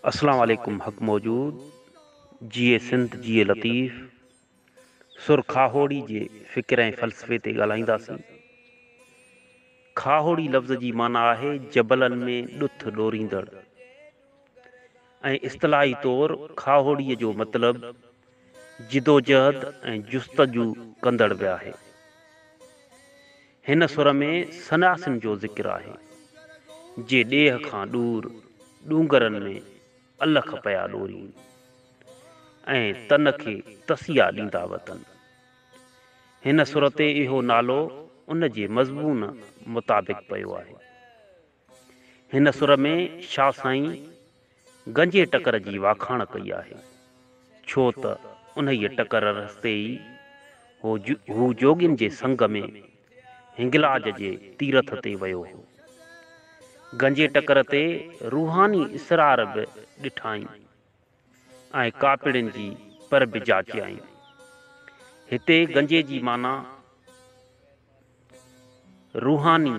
اسلام عليڪم حق موجود جيئي سنڌ جيئي لطيف سر کاهوڙي جي فڪر ۽ فلسفي تي ڳالهائينداسين. کاهوڙي لفظ جي معنيٰ آهي جبلن ۾ ڏٿ ڏوريندڙ ۽ اصطلاحي طور کاهوڙي جو مطلب جدوجهد ۽ جستجو ڪندڙ به آهي. هن سر ۾ سنياسين جو ذڪر آهي، جي ڏيهه کان ڏور ڏونگرن ۾ الک پيا ڏورين ۽ تن کي تسيا ڏيندا وتن. هن سر تي اهو نالو ان جي مضمون مطابق پيو آهي. هن سر ۾ شاهه سائين گنجي ٽڪر جي واکاڻ ڪئي آهي، ڇو ته انهيء ٽڪر رستي ئي هو جوڳين جي سنگ ۾ هنگلاج جي تيرٿ تي ويو هو. گنجي ٽڪر تي روحاني اسرار به ڏٺائين ۽ ڪاپڙين جي پر به جاچيائين. هتي گنجي جي معنيٰ روحاني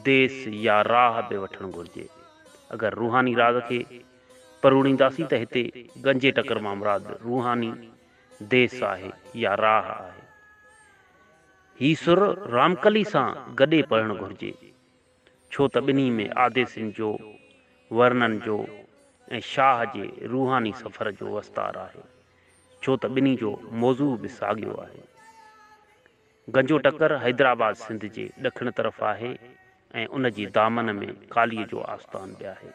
ديس يا راهه به وٺڻ گهرجي. اگر روحاني راز کي پروڙينداسين ته هتي گنجي ٽڪر مان مراد روحاني ديس آهي يا راهه آهي. هي سر رامڪلي سان گڏي پڙهڻ گهرجي، ڇو ته ٻنهي ۾ آديسين جو ورنن جو ۽ شاهه جي روحاني سفر جو وستار آهي، ڇو ته ٻنهي جو موضوع به ساڳيو آهي. گنجو ٽڪر حيدرآباد سنڌ جي ڏکڻ طرف آهي ۽ ان جي دامن ۾ ڪاليء جو آستان به آهي.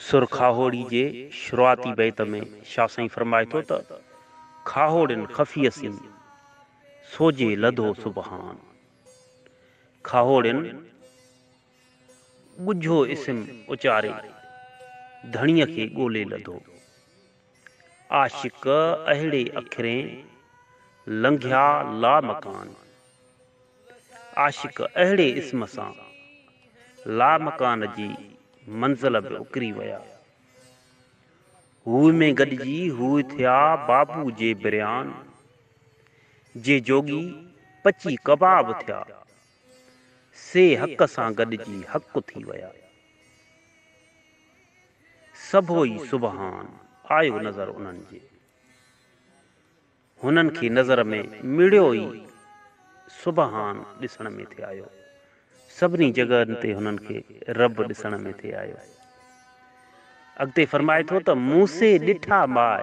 سر کاهوڙي جي شروعاتي بيت ۾ شاهه سائين فرمائي ٿو ته، کاهوڙين خفيء سين، سوجهي لڌو سبحان. کاهوڙين ڳجهو اسم اچاري، ڌڻيء کي ڳولي لڌو. عاشق اهڙي اکرين، لنگهيا لامڪان. عاشق اهڙي اسم سان، لامڪان جي منزل به اڪري ويا. هو ۾ گڏجي هو ٿيا بابو جي بريان. جي جوڳي پچي ڪباب ٿيا، سي حق سان گڏجي حق ٿي ويا. سڀوئي سبحان آيو نظر انهن جي. هنن کي نظر ۾ مڙيو ئي سبحان ڏسڻ ۾ ٿي آيو. سڀني جڳهن تي هنن کي رب ڏسڻ ۾ ٿي آيو. اڳتي فرمائي ٿو ته مون سي ڏٺا ماء،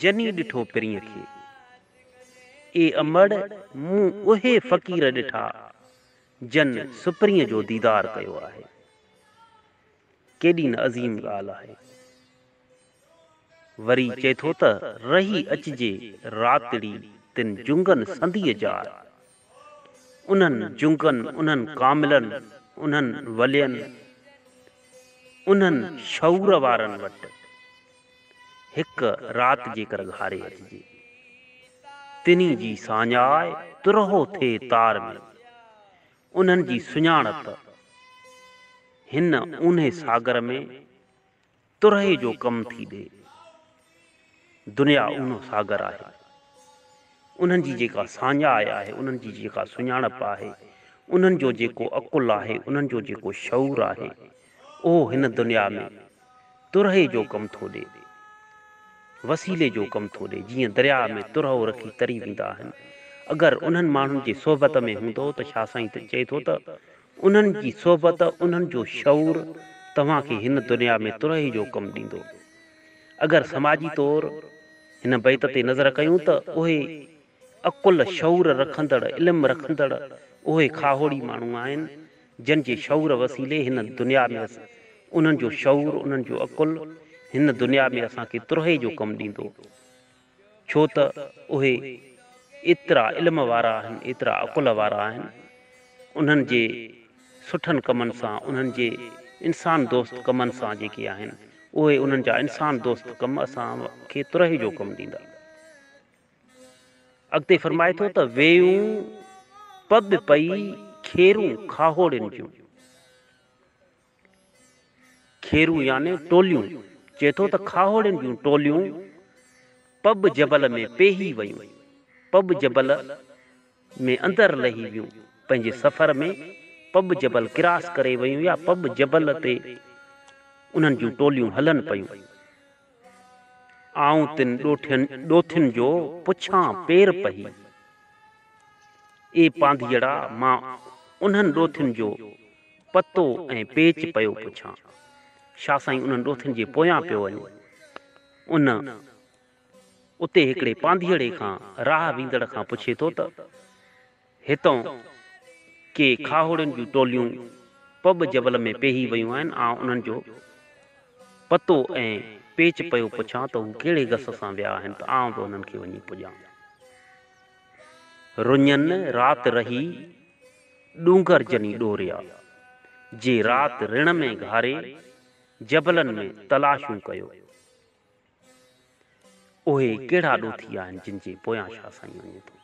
جني ڏٺو پرينء کي. اي امڙ مون اهي فقير ڏٺا، جن سپرينء جو ديدار ڪيو آهي. ڪيڏي نه عظيم ڳالهه آهي. وري چئي ٿو ته رهي اچجي راتڙي تن جنگن سنديء جاء. انهن جنگن، انهن ڪاملن، انهن ولين، انهن شعور وارن وٽ هڪ رات جيڪر گهاري اچجي. تنهي جي ساڃاء ترهو ٿئي تار ۾. انهن جي سڃاڻپ هن اونهي ساگر ۾ ترهي جو ڪم ٿي ڏئي. دنيا اونهو ساگر آهي. انهن جي جيڪا ساڃاهه آهي، انهن جي جيڪا سڃاڻپ آهي، انهن جو جيڪو عقل آهي، انهن جو جيڪو شعور آهي، اهو هن دنيا ۾ ترهي جو ڪم ٿو ڏي، وسيلي جو ڪم ٿو ڏي، جيئن درياء ۾ ترهو رکي تري ويندا آهن. اگر انهن ماڻهن جي صحبت ۾ هوندؤ ته شاهه سائين چئي ٿو ته انهن جي صحبت، انهن جو شعور توهان کي هن دنيا ۾ ترهي جو ڪم ڏيندو. اگر سماجي طور هن بيت تي نظر ڪيون ته اهي عقل، شعور رکندڙ، علم رکندڙ اهي کاهوڙي ماڻهو آهن، جن جي شعور وسيلي هن دنيا ۾ انهن جو شعور، انهن جو عقل هن دنيا ۾ اسان کي ترهي جو ڪم ڏيندو. ڇو ته اهي ايترا علم وارا آهن، ايترا عقل وارا آهن، انهن جي سٺن ڪمن سان، انهن جي انسان دوست ڪمن سان جيڪي آهن، اهي انهن جا انسان دوست ڪم اسان کي ترهي جو ڪم ڏيندا. اڳتي فرمائي ٿو ته ويون پٻ پئي کيرون کاهوڙين جون. کيرون يعني ٽوليون. چئي ٿو ته کاهوڙين جون ٽوليون پٻ جبل ۾ پيهي ويون. پٻ جبل ۾ اندر لهي ويون. پنهنجي سفر ۾ پٻ جبل ڪراس ڪري ويون يا پٻ جبل تي انهن جون ٽوليون هلن پيون. آئون تن ڏوٿين جو پڇان پير پهي. اي پانڌيئڙا مان انهن ڏوٿين جو پتو ۽ پيچ پيو پڇان. شاهه سائين انهن ڏوٿين جي پويان پيو وڃي. ان اتي هڪڙي پانڌيئڙي کان راهه ويندڙ کان پڇي ٿو ته. هتئون ڪي کاهوڙين جون ٽوليون پٻ جبل ۾ پيهي ويون آهن، آئون انهن جو پتو ۽ پيچ پيو پڇان ته هو ڪهڙي گس سان ويا آهن ته آئون به انهن کي وڃي پڄان. رڃن رات رهي ڏونگر جني ڏوريا، جي رات رڻ ۾ گهاري جبلن ۾ تلاشون ڪيو. اهي ڪهڙا ڏوٿي آهن جن جي پويان شاهه سائين وڃي ٿو.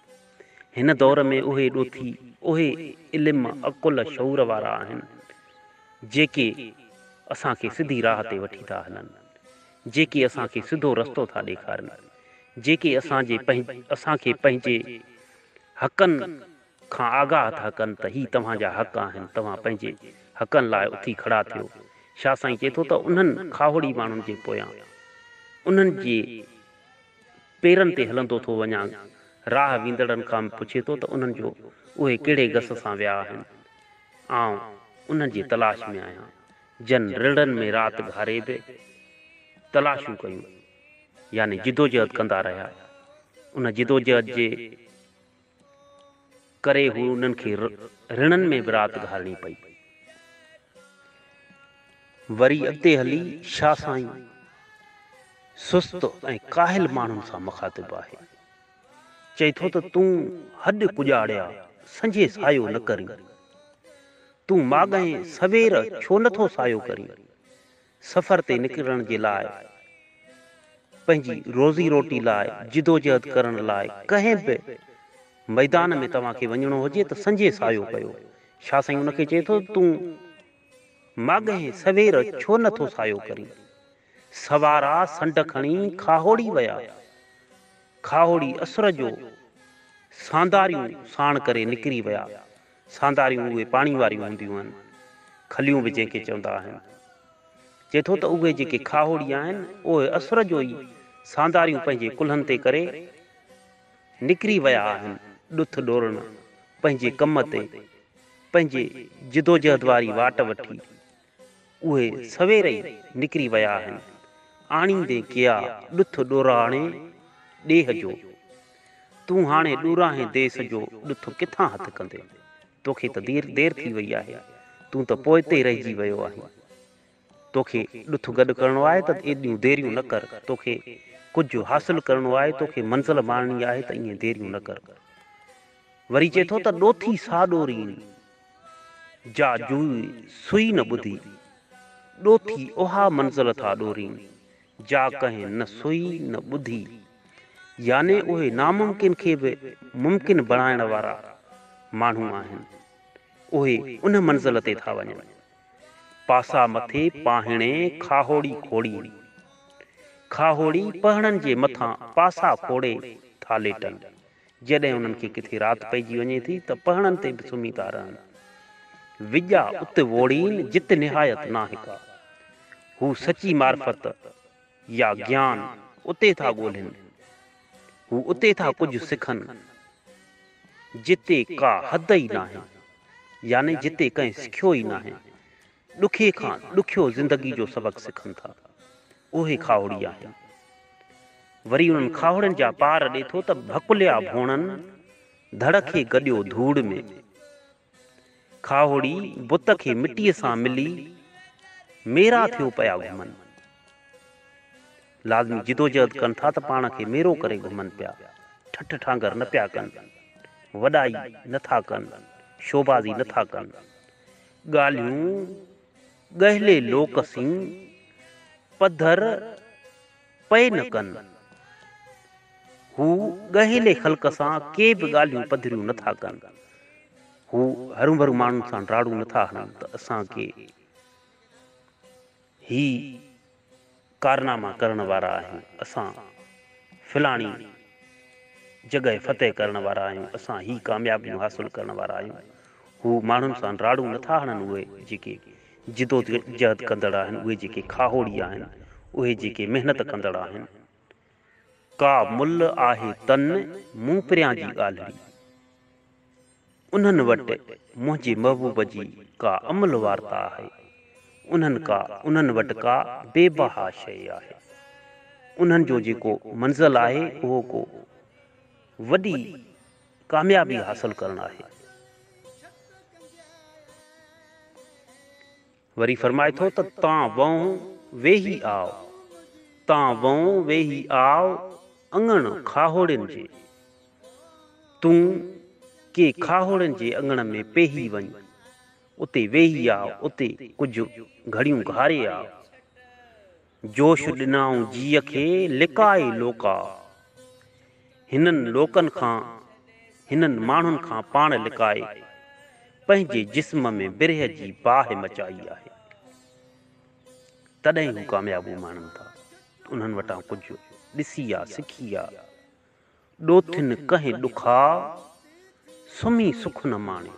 هن دور ۾ اهي ڏوٿي اهي علم، عقل، شعور وارا آهن جيڪي اسان کي سڌي راهه تي وٺي ٿا هلن، جيڪي اسان کي سڌو رستو ٿا ڏيکارن، جيڪي اسان جي اسان کي پنهنجي حقن کان آگاهه ٿا ڪن ته هي توهان جا حق آهن، توهان پنهنجي حقن لاء اٿي کڙا ٿيو. شاهه سائين چئي ٿو ته انهن کاهوڙي ماڻهن جي پويان، انهن جي پيرن تي هلندو ٿو وڃان. راهه ويندڙن کان به پڇي ٿو ته انهن جو اهي ڪهڙي گس سان ويا آهن. آئون انهن جي تلاش ۾ آهيان، جن رڙن ۾ رات گهاري به تلاشون ڪيون، يعني جدوجهد ڪندا رهيا. ان جدوجهد جي. ڪري هو انهن کي رڻن ۾ به رات گهارڻي پئي. وري اڳتي هلي شاهه سائين سست ۽ ڪاهل ماڻهن سان مخاطب آهي. چئي ٿو ته تون هڏ ڪڄاڙيا سنجهي سايو نه ڪرين. تون ماڳهين سوير ڇو نه ٿو سايو ڪرين. سفر تي نڪرڻ جي لاء، پنهنجي روزي روٽي لاء جدوجهد ڪرڻ لاء ڪنهن به ميدان ۾ توهان کي وڃڻو هجي ته سنجهي سايو ڪيو. شاهه سائين ان کي چئي ٿو ته تون ماڳهين سوير ڇو نه ٿو سايو ڪرين؟ سوارا سنڊ کڻي کاهوڙي ويا. کاهوڙي اسر جو سانداريون ساڻ ڪري نڪري ويا. سانداريون اهي پاڻي واريون هونديون آهن، کليون به جنهن کي چوندا آهن. چئي ٿو ته اهي جيڪي کاهوڙي آهن، اهي اسر جو ئي سانداريون پنهنجي ڪلهن تي ڪري نڪري ويا آهن، ڏٿ ڏورڻ، پنهنجي ڪم تي، پنهنجي جدوجهد واري واٽ وٺي، اهي سوير ئي نڪري ويا آهن. آڻيندين ڪيا ڏٿ ڏوراڻي ڏيهه جو. تون هاڻي ڏوراهين ديس جو ڏٿ ڪٿان هٿ ڪندين؟ توکي ته دير دير ٿي وئي آهي. تون ته پوئتي رهجي ويو آهين. توکي ڏٿ گڏ ڪرڻو آهي ته ايڏيون ديريون نه ڪر. توکي ڪجهه حاصل ڪرڻو آهي، توکي منزل ماڻڻي آهي ته ائين ديريون نه ڪر. وري چئي ٿو ته ڏوٿي سا ڏورين. جا جوئي سوئي نه ٻڌي، ڏوٿي اها منزل ٿا ڏورين، جا ڪنهن نه سوئي نه ٻڌي. يعني اهي ناممڪن کي به ممڪن بڻائڻ وارا ماڻهو آهن. اهي ان منزل تي ٿا وڃن. پاسا مٿي پاهڻي کاهوڙي کوڙين. کاهوڙي پهڻن جي مٿان پاسا کوڙي ٿا ليٽن. جڏهن انهن کي ڪٿي رات پئجي وڃي ٿي ته پهڻن تي به سمهي ٿا رهن. وڄا ات ووڙين جت نهايت ناهه ڪا. هو سچي معرفت يا گيان اتي ٿا ڳولهين. هو اتي ٿا ڪجهه سکن جتي ڪا حد ئي ناهي. يعني جتي ڪنهن سکيو ئي ناهي. ڏکي کان ڏکيو زندگي جو سبق سکن ٿا. اهي کاهوڙي آهن. وري انهن کاهوڙين جا پار ڏي ٿو ته ڀڪليا ڀوڻن ڌڙ کي گڏيو ڌوڙ ۾. کاهوڙي بت کي مٽيء سان ملي ميرا ٿيو پيا گهمن. لازمي جدوجهد ڪن ٿا ته پاڻ کي ميرو ڪري گهمن پيا. ٺٺ ٺانگر نه پيا ڪن. وڏائي نه ٿا ڪن. شوبازي نه ٿا ڪن. ڳالهيون ڳهلي لوڪ سين پڌر پئي نه ڪن. هو ڳهيلي خلق سان ڪي به ڳالهيون پڌريون نه ٿا ڪن. هو هرونڀرون ماڻهن سان ڊاڙون نه ٿا هڻن ته اسان ڪي هي ڪارناما ڪرڻ وارا آهيون، اسان فلاڻي جڳهه فتح ڪرڻ وارا آهيون، اسان هي ڪاميابيون حاصل ڪرڻ وارا آهيون. هو ماڻهن سان راڙون نٿا هڻن اهي جيڪي جدوجهد ڪندڙ آهن، اهي جيڪي کاهوڙي آهن، اهي جيڪي محنت ڪندڙ آهن. ڪا مل آهي تن مون پريان جي ڳالهڙي. انهن وٽ منهنجي محبوب جي ڪا املهه وارتا آهي. انهن ڪا انهن وٽ ڪا بي بها شيء آهي. انهن جو جيڪو منزل آهي اهو ڪو وڏي ڪاميابي حاصل ڪرڻ آهي. وري فرمائي ٿو ته تان وئون ويهي آء، تان وئون ويهي آء اڱڻ کاهوڙين جي. تون ڪي کاهوڙين جي اڱڻ ۾ پيهي وڃ، اتي ويهي آء، اتي ڪجهه گهڙيون گهاري آء. جوش ڏنائون جيء کي، لڪائي لوڪا. هنن لوڪن کان، هنن ماڻهن کان پاڻ لڪائي، پنهنجي جسم ۾ برهه جي باهه مچائي آهي. تڏهن هو ڪاميابون ماڻن ٿا. انهن وٽان ڪجهه ڏسي آ، سکي آ. ڏوٿين ڪنهن ڏکاء، سمهي سک نه ماڻيو.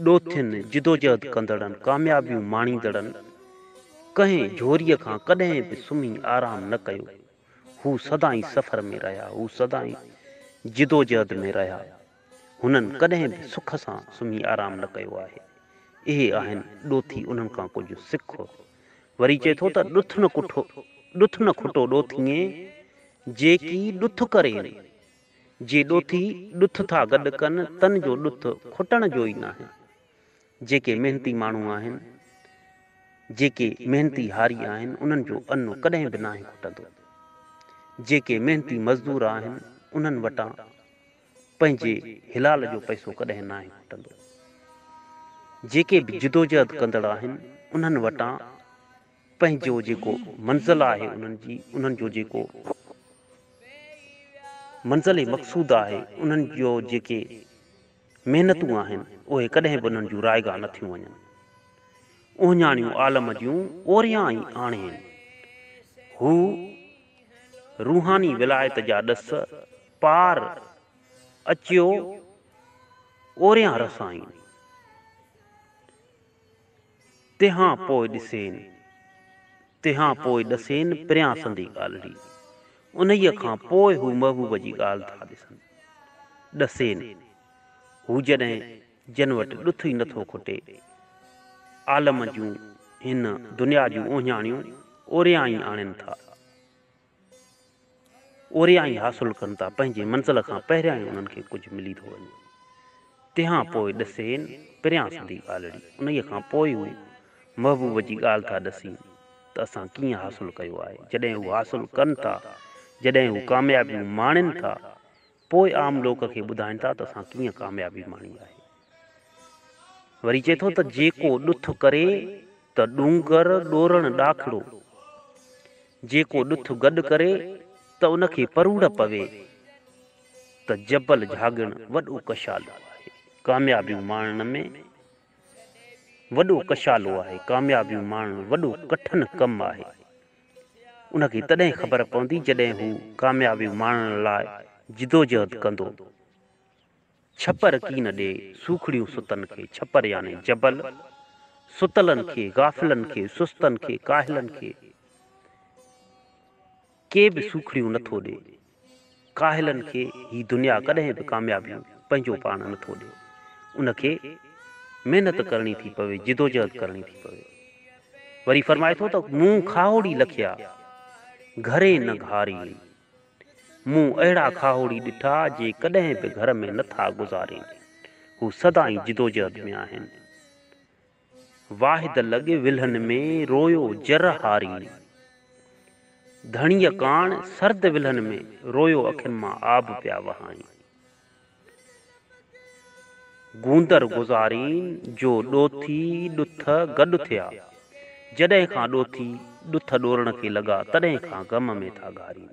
ڏوٿين، جدوجهد ڪندڙن، ڪاميابيون ماڻيندڙن، ڪنهن جهوريء کان ڪڏهن به سمهي آرام نه ڪيو. هو سدائين سفر ۾ رهيا، هو سدائين جدوجهد ۾ رهيا. هنن ڪڏهن به سک سان سمهي آرام نه ڪيو آهي. اهي آهن ڏوٿي انهن کان ڪجهه سک. وري چئي ٿو ته ڏٿ نه ڪٺو، ڏٿ نه کٽو ڏوٿيين، جيڪي ڏٿ ڪرين. جي ڏوٿي ڏٿ ٿا گڏ ڪن، تن جو ڏٿ کٽڻ جو ئي ناهي. جيڪي محنتي ماڻهو آهن، جيڪي محنتي هاري آهن، انهن جو ان ڪڏهن به ناهي کٽندو. جيڪي محنتي مزدور آهن، انهن وٽان پنهنجي حلال جو پئسو ڪڏهن ناهي کٽندو. جيڪي به جدوجهد ڪندڙ آهن، انهن وٽان پنهنجو جيڪو منزل آهي انهن جي، انهن جو جيڪو منزل مقصود آهي، انهن جو جيڪي محنتون آهن، اهي ڪڏهن به انهن جون رائگان نه ٿيون وڃن. اهڃاڻيون عالم جون اوريان ئي آڻين. هو روحاني ولايت جا ڏس پار اچيو اوريان رسائين. تنهان پوء ڏسين، تنهان پوء ڏسين پريان سندي ڳالهڙي. انهيء کان پوء هو محبوب جي ڳالهه ٿا ڏسن، ڏسين. هو جڏهن جن وٽ ڏٿ ئي نٿو کٽي. عالم جون هن دنيا جون اوهڃاڻيون اوريان ئي آڻين ٿا. اوريان ئي حاصل ڪن ٿا، پنهنجي منزل کان پهريان ئي انهن کي ڪجهه ملي ٿو وڃي. تنهان پوء ڏسين پريان سندي ڳالهڙي. انهيء کان پوء هو محبوب جي ڳالهه ٿا ڏسين ته اسان ڪيئن حاصل ڪيو آهي. جڏهن هو حاصل ڪن ٿا، جڏهن هو ڪاميابيون ماڻين ٿا، پوء عام لوڪ کي ٻڌائين ٿا ته اسان ڪيئن ڪاميابي ماڻي آهي. وري چئي ٿو ته جيڪو ڏٿ ڪري ته ڏونگر ڏورڻ ڏاکڙو، جيڪو ڏٿ گڏ ڪري ته ان کي پروڙ پوي ته جبل جهاڳڻ وڏو ڪشالو آهي. ڪاميابيون ماڻڻ ۾ وڏو ڪشالو آهي، ڪاميابيون ماڻڻ وڏو ڪٺن ڪم آهي. ان کي تڏهن خبر پوندي جڏهن هو ڪاميابيون ماڻڻ لاء جدوجهد ڪندو. ڇپر ڪين ڏي، سوکڙيون ستن کي، ڇپر يعني جبل، ستلن کي، غافلن کي، سستن کي، ڪاهلن کي، ڪي به سوکڙيون نٿو ڏي. ڪاهلن کي هي دنيا ڪڏهن به ڪاميابيون پنهنجو پاڻ نٿو ڏي. ان کي محنت ڪرڻي ٿي پوي، جدوجهد ڪرڻي ٿي پوي. وري فرمائي ٿو ته مون کاهوڙي لکيا، گهرين نه گهارين. مون اهڙا کاهوڙي ڏٺا جي ڪڏهن به گهر ۾ نه ٿا گذارين. هو سدائين جدوجهد ۾ آهن. واحد لڳ ولهن ۾ رويو جر هارين. ڌڻيء ڪاڻ سرد ولهن ۾ رويو اکين مان آب پيا وهائين. گوندر گذارين جو ڏوٿي ڏٿ گڏ ٿيا. جڏهن کان ڏوٿي ڏٿ ڏورڻ کي لڳا تڏهن کان غم ۾ ٿا گهارين.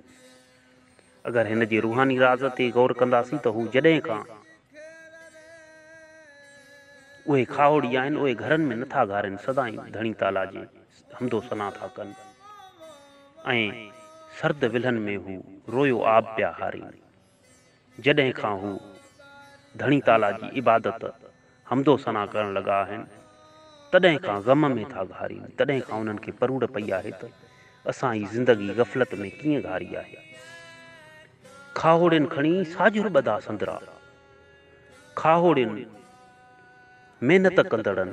اگر هن جي روحاني راز تي غور ڪنداسين ته هو جڏهن کان اهي کاهوڙي آهن اهي گهرن ۾ نٿا گهارين سدائين ڌڻي تعاليٰ جي حمد و ثنا ٿا ڪن ۽ سرد ولهن ۾ هو رويو آب پيا هارين. جڏهن کان هو ڌڻي تعاليٰ جي عبادت، حمد و ثنا ڪرڻ لڳا آهن، تڏهن کان غم ۾ ٿا گهارين، تڏهن کان انهن کي پروڙ پئي آهي ته اسان هي زندگي غفلت ۾ ڪيئن گهاري آهي. کاهوڙين کڻي ساجهر ٻڌا سندرا. کاهوڙين، محنت ڪندڙن،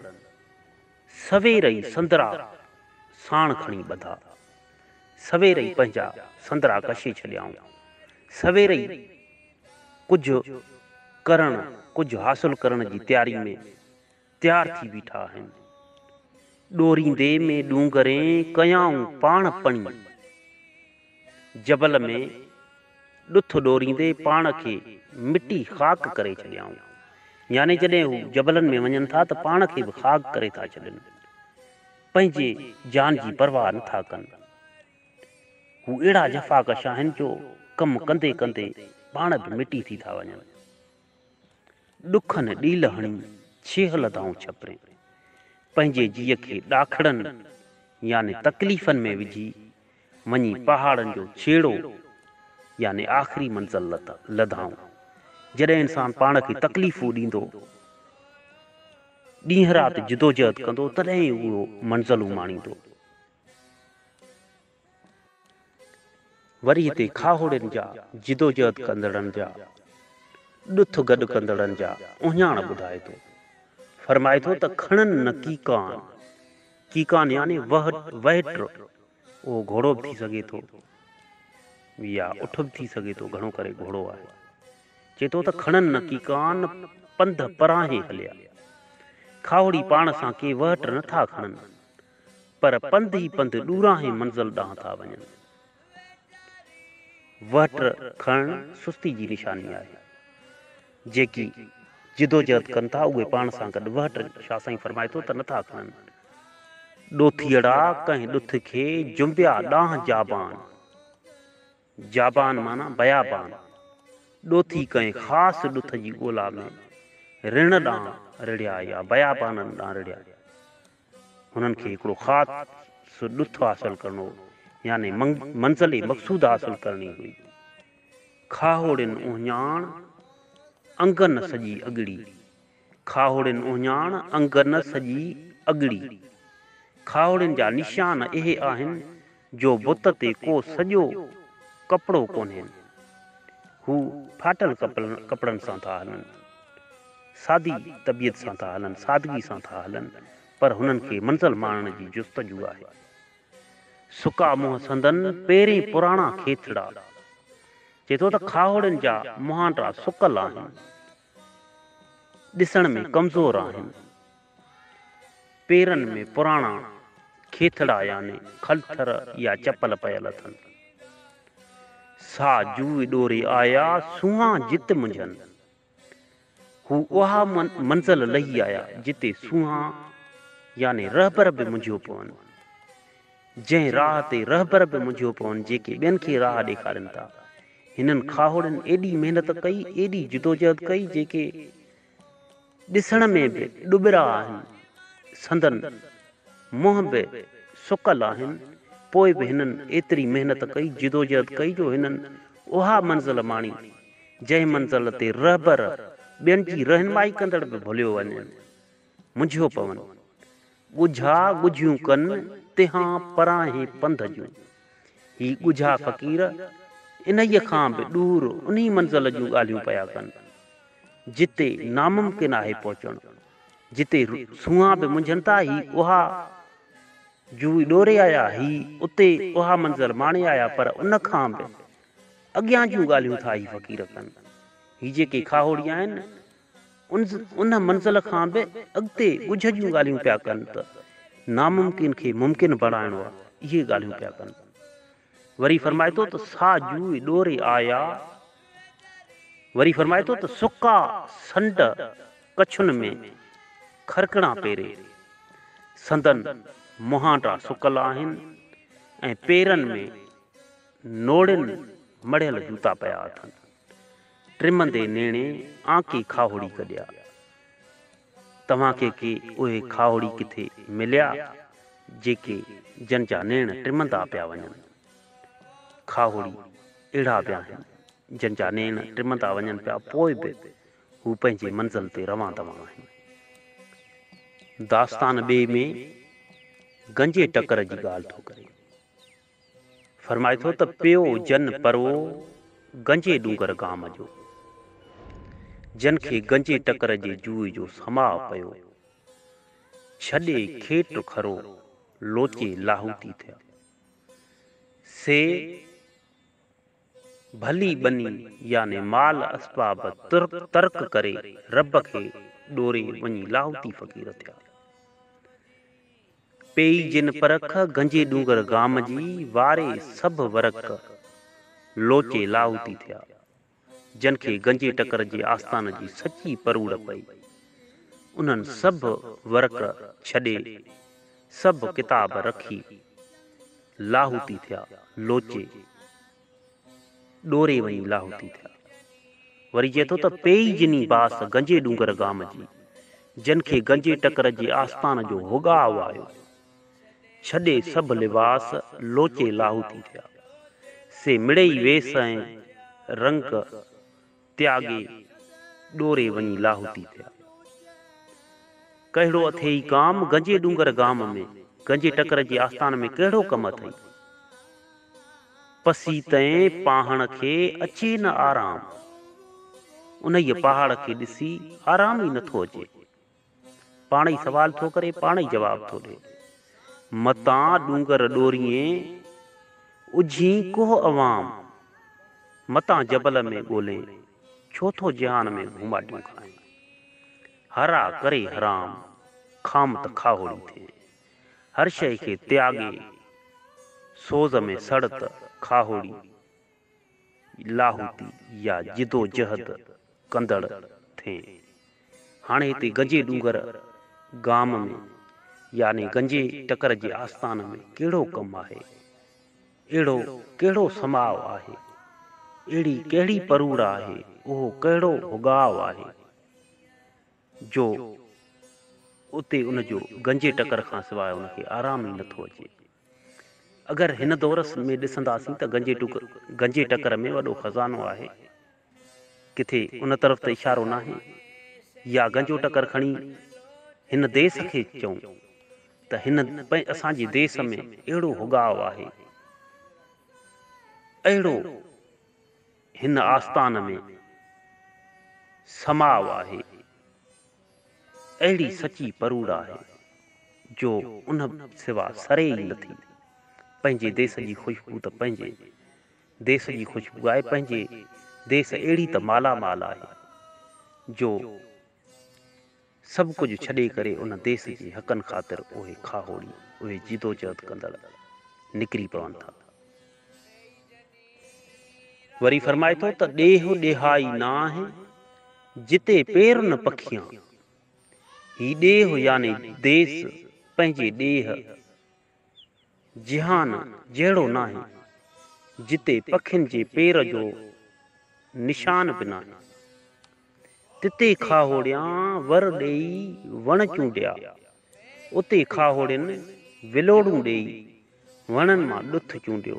سوير ئي سندرا ساڻ کڻي ٻڌا. سوير ئي پنهنجا سندرا ڪشي ڇڏيائون. سوير ئي ڪجهه ڪرڻ، ڪجهه حاصل ڪرڻ جي تياري ۾ تيار ٿي بيٺا آهن. ڏوريندي ۾ ڏونگرين ڪيائون پاڻ پڻي. جبل ۾ ڏٿ ڏوريندي پاڻ کي مٽي خاڪ ڪري ڇڏيائون. يعني جڏهن هو جبلن ۾ وڃن ٿا ته پاڻ کي به خاڪ ڪري ٿا ڇڏين. پنهنجي جان جي پرواهه نه ٿا ڪن. هو اهڙا جفاڪش آهن جو ڪم ڪندي ڪندي پاڻ به مٽي ٿي ٿا وڃن. ڏکن ڏيل هڻي ڇيهه لڌائون ڇپرين. پنهنجي جيء کي ڏاکڙن يعني تڪليفن ۾ وجهي وڃي پهاڙن جو ڇيڙو يعني آخري منزل لڌائون. جڏهن انسان پاڻ کي تڪليفون ڏيندو، ڏينهن رات جدوجهد ڪندو تڏهن ئي اهو منزلون ماڻيندو. وري هتي کاهوڙين جا، جدوجهد ڪندڙن جا، ڏٿ گڏ ڪندڙن جا اهڃاڻ ٻڌائي ٿو. فرمائي ٿو ته کڻن نه ڪيڪان، ڪيڪان يعني وهٽ، اهو گهوڙو به ٿي سگهي ٿو يا اٺ به ٿي سگهي ٿو، گهڻو ڪري گهوڙو آهي. چئي ٿو ته کڻن نه ڪيڪان، پنڌ پراهين هليا. کاهوڙي پاڻ سان ڪي وهٽ نه ٿا کڻن. پر پنڌ ئي پنڌ ڏورانهين منزل ڏانهن ٿا وڃن. وهٽ کڻڻ سستي جي نشاني آهي. جيڪي جدوجهد ڪن ٿا اهي پاڻ سان گڏ وهٽ شاهه سائين فرمائي ٿو ته نه ٿا کڻن. ڏوٿيئڙا ڪنهن ڏٿ کي جنبيا ڏانهن جابان. جابان معنيٰ بيابان. ڏوٿي ڪنهن خاص ڏٿ جي ڳولا ۾ رڻ ڏانهن رڙهيا يا بيابانن ڏانهن رڙهيا. هنن کي هڪڙو خاص ڏٿ حاصل ڪرڻو هو، يعني منزل مقصود حاصل ڪرڻي هئي. کاهوڙين اهڃاڻ، انگن سڄي اڳڙي. کاهوڙين اهڃاڻ، انگن سڄي اڳڙي. کاهوڙين جا نشان اهي آهن جو بت تي ڪو سڄو ڪپڙو ڪونهين. هو ڦاٽل ڪپڙن سان ٿا هلن. سادي طبيعت سان ٿا هلن، سادگي سان ٿا هلن، پر هنن کي منزل ماڻڻ جي جستجو آهي. سڪا منهن سندن پيرين پراڻا کيٿڙا. چئي ٿو ته کاهوڙين جا مهانڊا سڪل آهن. ڏسڻ ۾ ڪمزور آهن. پيرن ۾ پراڻا کيٿڙا يعني کلٿر يا چپل پيل اٿن. سا جوء ڏوري آيا، سونهان جت منجهن. هو اها منزل لهي آيا، جتي سونهان يعني رهبر به منجهيو پون. جنهن راهه تي رهبر به منجهيو پون، جيڪي ٻين کي راهه ڏيکارين ٿا. هنن کاهوڙين ايڏي محنت ڪئي، ايڏي جدوجهد ڪئي، جيڪي ڏسڻ ۾ به ڏٻرا آهن، سندن منهن به سڪل آهن، پوء به هنن ايتري محنت ڪئي، جدوجهد ڪئي جو هنن اها منزل ماڻي، جنهن منزل تي رهبر، ٻين جي رهنمائي ڪندڙ به ڀليو وڃن، منجهيو پون. ڳجها ڳجهيون ڪن، تنهان پرانهين پنڌ جون. هي ڳجها فقير انهيء کان به ڏور انهي منزل جون ڳالهيون پيا ڪن، جتي ناممڪن آهي پهچڻ، جتي سونهان به منجهن ٿا، هي اها جوء ڏوري آيا، هي اتي اها منزل ماڻي آيا، پر ان کان به اڳيان جون ڳالهيون ٿا هي فقير ڪن. هي جيڪي کاهوڙي آهن، ان منزل کان به اڳتي ڳجهه جون ڳالهيون پيا ڪن ته ناممڪن کي ممڪن بڻائڻو آهي، اهي ڳالهيون پيا ڪن. وري فرمائي ٿو ته سا جوء ڏوري آيا، وري فرمائي ٿو ته سڪا سنڊ ڪڇن ۾ کرڪڻا پيري، سندن مهانڊا سڪل آهن ۽ پيرن ۾ نوڙين مڙهيل جوتا پيا اٿن. ٽمندي نيڻي آنڪي کاهوڙي ڪڍيا. توهان کي ڪي اهي کاهوڙي ڪٿي مليا، جيڪي جن جا نيڻ ٽمندا پيا وڃن. کاهوڙي اهڙا به آهن، جن جا نيڻ ٽمندا وڃن پيا پوء به هو پنهنجي منزل تي روان دوان آهن. داستان ٻئي ۾ گنجي ٽڪر جي ڳالهه ٿو ڪري. فرمائي ٿو ته پيو جن پرو گنجي ڏونگر گام جو، جن کي گنجي ٽڪر جي جوئي جو سماء پيو، ڇڏي کيٽ کرو لوچي لاهوتي ٿيا. سي ڀلي ٻني يعني مال اسباب ترڪ ڪري رب کي ڏوري وڃي لاهوتي فقير ٿيا. پيئي جن پرک گنجي ڏونگر گام جي، واري سڀ ورق لوچي لاهوتي ٿيا. جن کي گنجي ٽڪر جي آستان جي سچي پروڙ پئي، انهن سڀ ورق ڇڏي، سڀ ڪتاب رکي، لاهوتي ٿيا، لوچي، ڏوري وڃي لاهوتي ٿيا. وري چئي ٿو ته پيئي جني باس گنجي ڏونگر گام جي، جن کي گنجي ٽڪر جي آستان جو هوڳاء آيو. ڇڏي سڀ لباس، لوچي لاهوتي ٿيا. سي مڙئي ويس ۽ رنگ تياڳي ڏوري وڃي لاهوتي ٿيا. ڪهڙو اٿيئي ڪام گنجي ڏونگر گام ۾، گنجي ٽڪر جي آستان ۾ ڪهڙو ڪم اٿئي؟ پسي تئين پاهڻ کي اچي نه آرام، انهيء پهاڙ کي ڏسي آرام ئي نٿو اچي. پاڻ ئي سوال ٿو ڪري، پاڻ ئي جواب ٿو ڏئي. متان ڏونگر ڏوريين، اجهين ڪوهه عوام، متان جبل ۾ ڳولين، ڇو ٿو جهان ۾ گهوماٽيون کائين. هرا ڪري حرام، کام ته کاهوڙي ٿئين. هر شيء کي تياڳي، سوز ۾ سڙ ته کاهوڙي. لاهوتي يا جدوجهد ڪندڙ ٿئين. هاڻي هتي گنجي ڏونگر گام ۾ يعني گنجي ٽڪر جي آستان ۾ ڪهڙو ڪم آهي؟ اهڙو ڪهڙو سماء آهي؟ اهڙي ڪهڙي پروڙ آهي؟ اهو ڪهڙو هڳاء آهي جو اتي ان جو گنجي ٽڪر کان سواء ان کي آرام ئي نٿو اچي؟ اگر هن دور ۾ ڏسنداسين ته گنجي گنجي ٽڪر ۾ وڏو خزانو آهي. ڪٿي ان طرف ته اشارو ناهي. يا گنجو ٽڪر کڻي هن ديس کي چئون ته هن اسان جي ديس ۾ اهڙو هڳاء آهي، اهڙو هن آستان ۾ سماء آهي. اهڙي سچي پروڙ آهي، جو ان سوا سري ئي نٿي. پنهنجي ديس جي خوشبو ته پنهنجي ديس جي خوشبو آهي، پنهنجي ديس اهڙي ته مالا مال آهي، جو سڀ ڪجهه ڇڏي ڪري ان ديس جي حقن خاطر اهي کاهوڙي، اهي جدوجهد ڪندڙ نڪري پون ٿا. وري فرمائي ٿو ته ڏيهه ڏيهائي ناهه، جتي پير نه پکيان. هي ڏيهه يعني ديس پنهنجي ڏيهه، جهان، جهڙو ناهي، جتي پکين جي پير جو نشان به ناهي. تتي کاهوڙيان ور ڏيئي وڻ چونڊيا، اتي کاهوڙين ولوڙون ڏيئي وڻن مان ڏٿ چونڊيو.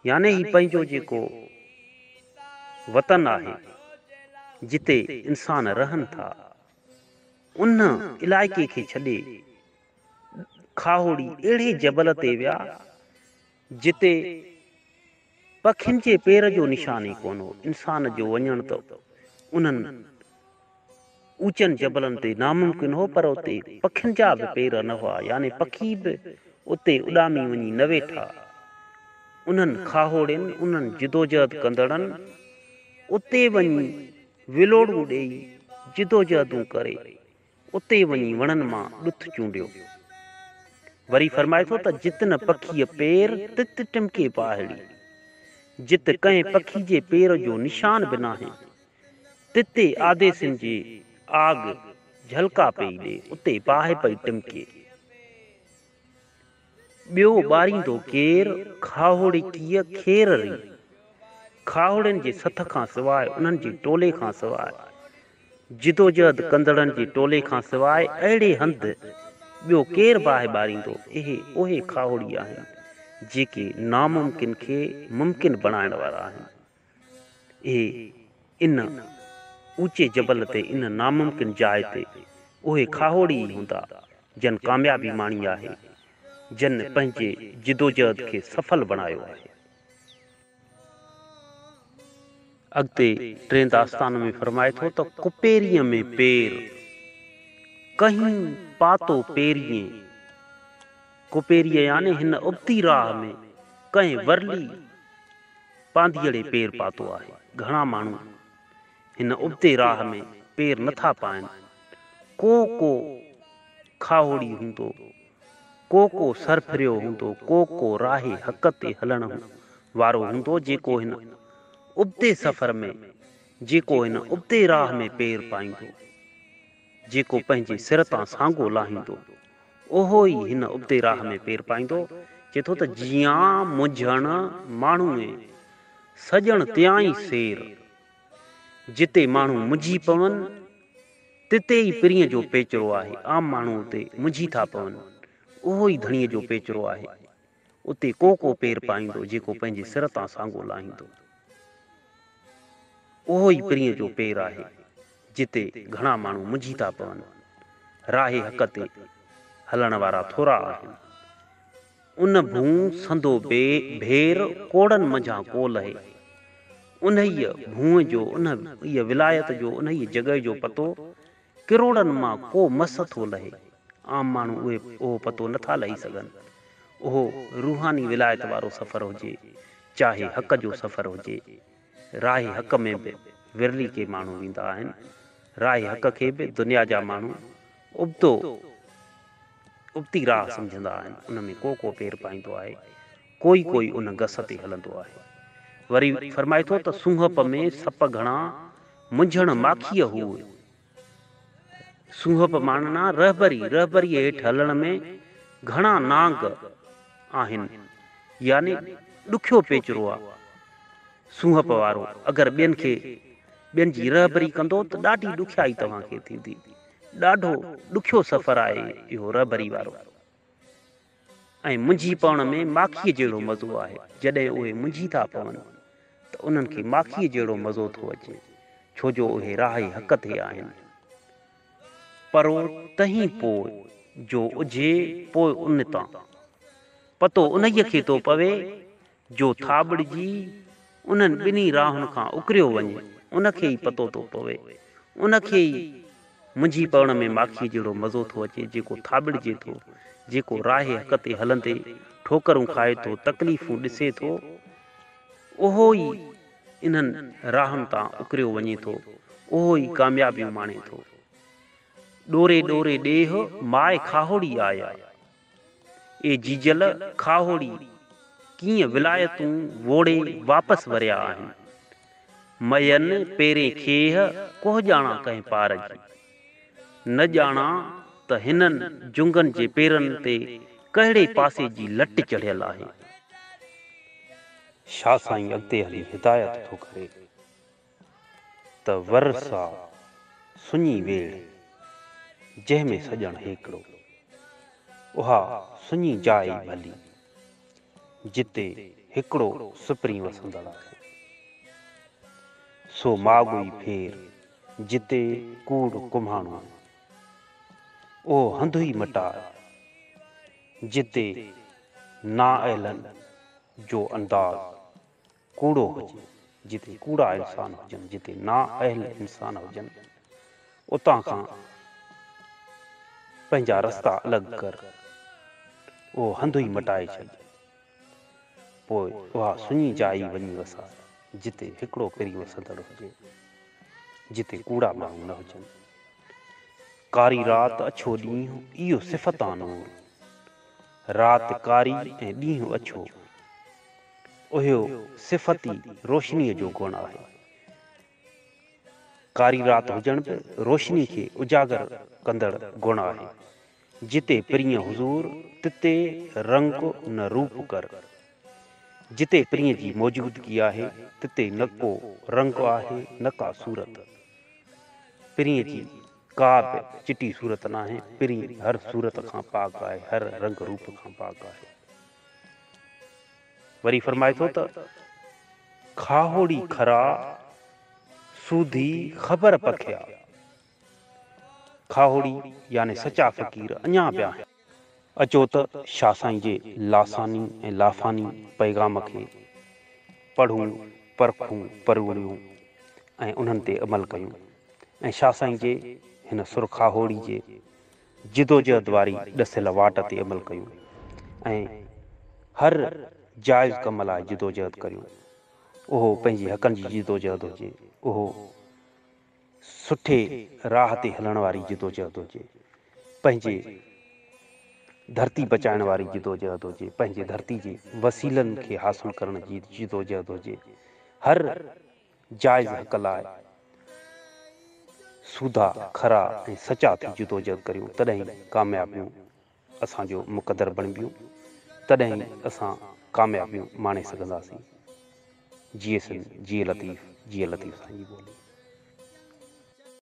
يعني هي پنهنجو جيڪو وطن آهي، جتي انسان رهن ٿا، ان علائقي کي ڇڏي کاهوڙي اهڙي جبل تي ويا، جتي پکين جي پير جو نشان ئي ڪونه هو. انسان جو وڃڻ ته انهن اوچن جبلن تي ناممڪن هو، پر اتي پکين جا به پير نه هئا، يعني پکي به اتي اڏامي وڃي نه ويٺا. انهن کاهوڙين، انهن جدوجهد ڪندڙن اتي وڃي ولوڙون ڏيئي، جدوجهدون ڪري، اتي وڃي وڻن مان ڏٿ چونڊيو. وري فرمائي ٿو ته جت نه پکيء پير، تت ٽمڪي پاهڙي. جت ڪنهن پکي جي پير جو نشان به ناهي، تتي آديسين جي آڳ جهلڪا پئي ڏي، اتي باهه پئي ٽمڪي. ٻيو ٻاريندو ڪير، کاهوڙڪيء کير ري. کاهوڙين جي سٿ کان سواء، انهن جي ٽولي کان سواء، جدوجهد ڪندڙن جي ٽولي کان سواء اهڙي هنڌ ٻيو ڪير باهه ٻاريندو؟ اهي اهي کاهوڙي آهن، جيڪي ناممڪن کي ممڪن بڻائڻ وارا آهن. اهي ان اوچي جبل تي، ان ناممڪن جاء تي اهي کاهوڙي ئي هوندا، جن ڪاميابي ماڻي آهي، جن پنهنجي جدوجهد کي سڦل بڻايو آهي. اڳتي ٽئين داستان ۾ فرمائي ٿو ته ڪپيريء ۾ پير، ڪهين پاتو پيريين. ڪپيريء يعني هن ابتي راهه ۾ ڪنهن ورلي پانڌيئڙي پير پاتو آهي. گهڻا ماڻهو هن ابتي راهه ۾ پير نه ٿا پائن. ڪو ڪو کاهوڙي هوندو، ڪو ڪو سرڦريو هوندو، ڪو ڪو راهي حق تي هلڻ وارو هوندو، جيڪو هن ابتي سفر ۾، جيڪو هن ابتي راهه ۾ پير پائيندو، جيڪو پنهنجي سر تان سانگو لاهيندو، اهو ئي هن ابتي راهه ۾ پير پائيندو. چئي ٿو ته جيان منجهڻ ماڻهوء، سڄڻ تيان ئي سير. جتي ماڻهو منجهي پون، تتي ئي پرينء جو پيچرو آهي. عام ماڻهو اتي منجهي ٿا پون، اهو ئي ڌڻيء جو پيچرو آهي. اتي ڪو ڪو پير پائيندو، جيڪو پنهنجي سر تان سانگو لاهيندو. اهو ئي پرينء جو پير آهي، جتي گهڻا ماڻهو منجهي ٿا پون. راهه حق تي هلڻ وارا ٿورا آهن. ان ڀونء سندو ڀير ڪوڙن منجهان ڪو لهي. انهيء ڀونء جو، انهيء ولايت جو، انهيء جڳهه جو پتو ڪروڙن مان ڪو مس ٿو لهي. عام ماڻهو اهي اهو پتو نه ٿا لهي سگهن. اهو روحاني ولايت وارو سفر هجي، چاهي حق جو سفر هجي. راهه حق ۾ به ورلي ڪي ماڻهو ويندا آهن. راهه حق کي به دنيا جا ماڻهو ابتو ابتي راهه سمجهندا آهن. ان ۾ ڪو ڪو پير پائيندو آهي. ڪوئي ڪوئي ان گس تي هلندو آهي. وري فرمائي ٿو ته سونهپ ۾ سپ گهڻا، منجهڻ ماکيء هوء. سونهپ معنيٰ رهبري، رهبريء هيٺ هلڻ ۾ گهڻا نانگ آهن، يعني ڏکيو پيچرو آ. سونهپ وارو اگر ٻين کي ٻين جي رهبري ڪندو ته ڏاڍي ڏکيائي توهان کي ٿيندي. ڏاڍو ڏکيو سفر آهي اهو رهبري وارو. ۽ منجهي پوڻ ۾ ماکيء جهڙو مزو آهي. جڏهن اهي منجهي ٿا پون ته انهن کي ماکيء جهڙو مزو ٿو اچي، ڇو جو اهي راهه حق تي آهن. پرو تنهين پوء، جو اجهي پوء ان تان. پتو انهيء کي ٿو پوي، جو ٿاٻڙجي انهن ٻنهي راهن کان اڪريو وڃي، ان کي ئي پتو ٿو پوي. ان کي ئي منجهي پوڻ ۾ ماکيء جهڙو مزو ٿو اچي، جيڪو ٿاٻڙجي ٿو، جيڪو راهه حق تي هلندي ٺوڪرون کائي ٿو، تڪليفون ڏسي ٿو، اهو ئي انهن راهن تان اڪريو وڃي ٿو، اهو ئي ڪاميابيون ماڻي ٿو. ڏوري ڏوري ڏيهه، ماء کاهوڙي آيا. اي جيجل کاهوڙي ڪيئن ولايتون ووڙي واپس وريا آهن. مئن پيرين کيهه ڪوهه ڄاڻان ڪنهن پار جي. نه ڄاڻان ته هنن جنگن جي پيرن تي ڪهڙي پاسي جي لٽ چڙهيل آهي. شاهه سائين اڳتي هلي هدايت ٿو ڪري. ته ور سا سڃي ويڙهه، جنهن ۾ سڄڻ هيڪڙو. اها سڃي جاء ئي ڀلي، جتي هڪڙو سپرين وسندڙ آهي. سو ماڳ ئي ڦير، جتي ڪوڙ ڪمهاڻو. اهو هنڌ ئي مٽاء، جتي نااهلن جو انداز. ڪوڙو هجي، جتي ڪوڙا انسان هجن، جتي نااهل انسان هجن، اتان کان پنهنجا رستا الڳ ڪر، اهو هنڌ ئي مٽائي ڇڏ، پوء اها سڃي جاء ئي وڃي وساء، جتي هڪڙو پرين وسندڙ هجي، جتي ڪوڙا ماڻهو نه هجن. ڪاري رات اڇو ڏينهن، اهو صفتان نور. رات ڪاري ۽ ڏينهن اڇو. اهو صفتي روشنيء جو گڻ آهي. ڪاري رات هجڻ به روشني کي اجاگر ڪندڙ گڻ آهي. جتي پرينء حضور، تتي رنگ نه روپ ڪر. جتي پرينء جي موجودگي آهي، تتي نه ڪو رنگ آهي نه ڪا صورت. پرينء جي ڪا به چٽي صورت ناهي، پرين هر صورت کان پاڪ آهي، هر رنگ روپ کان پاڪ آهي. وري فرمائي ٿو ته، کاهوڙي کرا، سوڌي خبر پکيا. کاهوڙي يعني سچا فقير اڃا به آهن. اچو ته شاهه سائين جي لاثاني ۽ لافاني پيغام کي پڙهون، پرکون، پروڙيون ۽ انهن تي عمل ڪيون ۽ شاهه سائين جي هن سر کاهوڙي جي جدوجهد واري ڏسيل واٽ تي عمل ڪيون ۽ هر جائز ڪم لاء جدوجهد ڪريون. اهو پنهنجي حقن جي جدوجهد هجي، اهو سٺي راهه تي هلڻ واري جدوجهد هجي، پنهنجي ڌرتي بچائڻ واري جدوجهد هجي، پنهنجي ڌرتي جي وسيلن کي حاصل ڪرڻ جي جدوجهد هجي، هر جائز حق لاء سوڌا، کرا ۽ سچا ٿي جدوجهد ڪريون تڏهن ئي ڪاميابيون اسان جو مقدر بڻبيون، تڏهن ئي اسان ڪاميابيون ماڻي سگهنداسين. جيئي سنڌ، جيئي لطيف، جيئي لطيف سائين جي ٻولي.